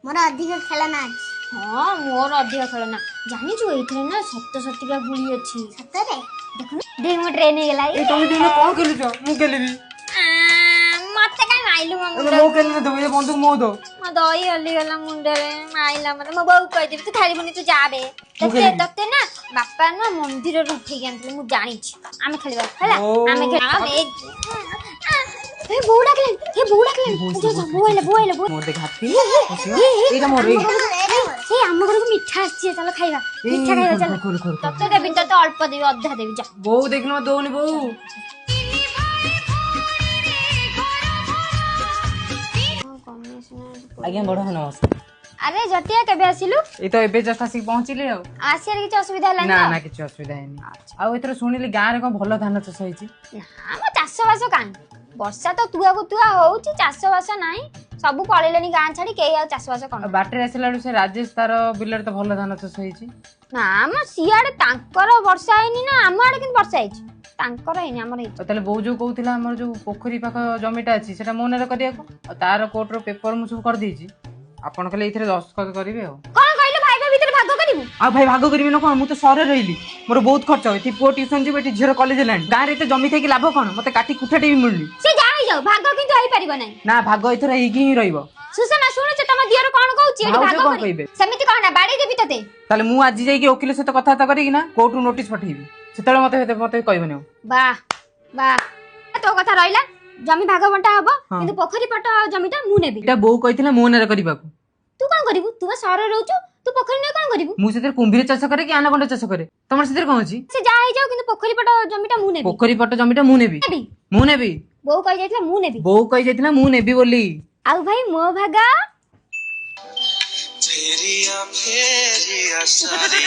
ମୋର ଅଧିକ ଖେଳନା ଅଛି। ହଁ, ମୋର ଅଧିକ ଖେଳନା। ଜାଣିଛୁ, ଏଇଥିରେ ନା ସତ ସତିକା ଗୁଳି ଅଛି। ସତରେ? ଦେଖୁନୁ, ଦେଖ, ମୋ ଟ୍ରେନ ହେଇଗଲା। ଏଇ, ତମେ ଦିଜଣ କଣ ଖେଳୁଛ? ମୁଁ ଖେଳିବି। ମତେ କାଇଁ ମାଇଲୁ ମୋ ମୁଣ୍ଡ? ମୁଁ ଖେଳିଲେ ଦେବୁ, ଏ ବନ୍ଧୁକ ମୋ ଦଉ। ମୋ ଦହି ହଲିଗଲା ମୁଣ୍ଡରେ, ମାଇଲା ମତେ। ମୋ ବୋଉ କହିଦେବି, ତୁ ଖେଳିବୁନି, ତୁ ଯା ବେ। ମୁଁ ତତେ ଖେଳିବି। ତତେ ନା ବାପା ନା ମନ୍ଦିରରୁ ଉଠେଇକି ଆଣିଥିଲେ, ମୁଁ ଜାଣିଛି। ଆମେ ଖେଳିବା, ହେଲା? ଆମେ ଖେଳିବା। ଏ ବୋଉ ଡାକିଲାଣି, ଏ ବୋଉ ଡାକିଲାଣି। ଯା, ଯା, ବୋଉ ଆଇଲା, ବୋଉ ଆଇଲା, ବୋଉ। ମୋର ଦେଖ ହାତୀ, ଏଇଟା ମୋର, ଏଇ। ଏ, ଆମ ଘରକୁ ମିଠା ଆସିଛି, ଚାଲ ଖାଇବା, ମିଠା ଖାଇବା ଚାଲ। ଖୋଲ, ଖୋଲ, ଖୋଲ। ତତେ ଦେବି, ତତେ ଅଳ୍ପ ଦେବି, ଅଧା ଦେବି, ଯା। ବୋଉ ଦେଖିଲ, ଦଉନି ବୋଉ। ଆଜ୍ଞା ବଡ, ନମସ୍କାର। ଆରେ ଜଟିଆ, କେବେ ଆସିଲୁ? ଏଇ ତ ଏବେ ଜଷ୍ଟ ଆସିକି ପହଞ୍ଚିଲି ଆଉ। ଆସିବାରେ କିଛି ଅସୁବିଧା ହେଲାନି ନା? ତ? ନା, କିଛି ଅସୁବିଧା ହେଇନି। ଆଉ ଏଥର ଶୁଣିଲି ଗାଁରେ କଣ ଭଲ ଧାନ ଚାଷ ହେଇଛି। ନା ମ, ଚାଷ ବାସ କାହିଁ? ବର୍ଷା ତ ତୁଆକୁ ତୁଆ ହଉଛି, ଚାଷ ବାସ ନାହିଁ। ସବୁ ପଳେଇଲେଣି ଗାଁ ଛାଡି, କେହି ଆଉ ଚାଷ ବାସ ଆଉ କରୁନାହାନ୍ତି। ବାଟରେ ଆସିଲା ବେଳକୁ ସେ ରାଜେଶ ତାର ବିଲରେ ତ ଭଲ ଧାନ ଚାଷ ହେଇଛି। ନା ମ, ସିଆଡେ ତାଙ୍କର ବର୍ଷା ହେଇନି ନା, ଆମ ଆଡେ କିନ୍ତୁ ବର୍ଷା ହେଇଛି। ତାଙ୍କର ହେଇନି, ଆମର ହେଇଛି। ଆଉ ତାହେଲେ ବୋଉ ଯୋଉ କହୁଥିଲା ଆମର ଯୋଉ ପୋଖରୀ ପାଖ ଜମିଟା ଅଛି, ସେଟା ମୋ ନାଁରେ କରିବାକୁ, ଆଉ ତାର କୋର୍ଟର ପେପର ମୁଁ ସବୁ କରିଦେଇଛି। ଆପଣ ଖାଲି ଏଇଥିରେ ଦସ୍ତଖତ କରିବେ ଆଉ। କଣ କହିଲୁ? ଭାଇ ଭାଇ ଭିତରେ ଭାଗ କରିବୁ? ଆଉ ଭାଇ ଭାଗ କରିବି ନା କଣ? ମୁଁ ତ ସହରରେ ରହିଲି, ମୋର ବହୁତ ଖର୍ଚ୍ଚ। ଏଠି ପୁଅ ଟ୍ୟୁସନ ଯିବ, ଏଠି ଝିଅର କଲେଜ ହେଲାଣି। ଗାଁରେ ଏତେ ଜମି ଥାଇକି ଲାଭ କଣ? ମତେ କାଠି କୁଠାଟେ ବି ମିଳୁନି। ସେ ଯାହା ହେଇଯାଉ, ଭାଗ କିନ୍ତୁ ହେଇପାରିବ ନାହିଁ। ନା, ଭାଗ ଏଥର ହେଇକି ହିଁ ରହିବ। ସୁଷମା, ଶୁଣୁଛ ତମ ଦିଅର କଣ କହୁଛି ଏଠି? ଭାଉଜ ଭାଗ କଣ କରି କହିବେ? ସେମିତି କହନା, ବାଡେଇ ଦେବି ତତେ। ତାହେଲେ ମୁଁ ଆଜି ଯାଇକି ଓକିଲ ସହିତ କଥାବାର୍ତ୍ତା କରିକି ନା କୋର୍ଟରୁ ନୋଟିସ ପଠେଇବି। ସେତେବେଳେ ମତେ କହିବନି ଆଉ। ବାহ ବାହ, ତୋ କଥା ରହିଲା, ଜମି ଭାଗ ବଣ୍ଟା ହବ। ହଁ। କିନ୍ତୁ ପୋଖରୀ ପଟ ଜମିଟା ମୁଁ ନେବି। ଏଇଟା ବୋଉ କହିଥିଲା ମୋ ନାଁରେ କରିବାକୁ। ତୁ କଣ କରିବୁ? ତୁ ବା ସହରରେ ରହୁଛୁ, ତୁ ପୋଖରୀ ନେଇ କଣ କରିବୁ? ମୁଁ ସେଥିରେ କୁମ୍ଭୀର ଚାଷ କରେ କି ଆନାକୋଣ୍ଡା ଚାଷ କରେ, ତମର ସେଥିରେ କଣ ଅଛି? ସେ ଯାହା ହେଇଯାଉ, କିନ୍ତୁ ପୋଖରୀ ପଟ ଜମିଟା ମୁଁ ନେବି। ପୋଖରୀ ପଟ ଜମିଟା ମୁଁ ନେବି। ନେବି। ମୁଁ ନେବି। ବୋଉ କହି ଯାଇଥିଲା ମୁଁ ନେବି। ବୋଉ କହି ଯାଇଥିଲା ମୁଁ ନେବି ବୋଲି। ଆଉ ଭାଇ, ମୋ ଭାଗ? ଫେରିଆ ଫେରିଆ ସାରି।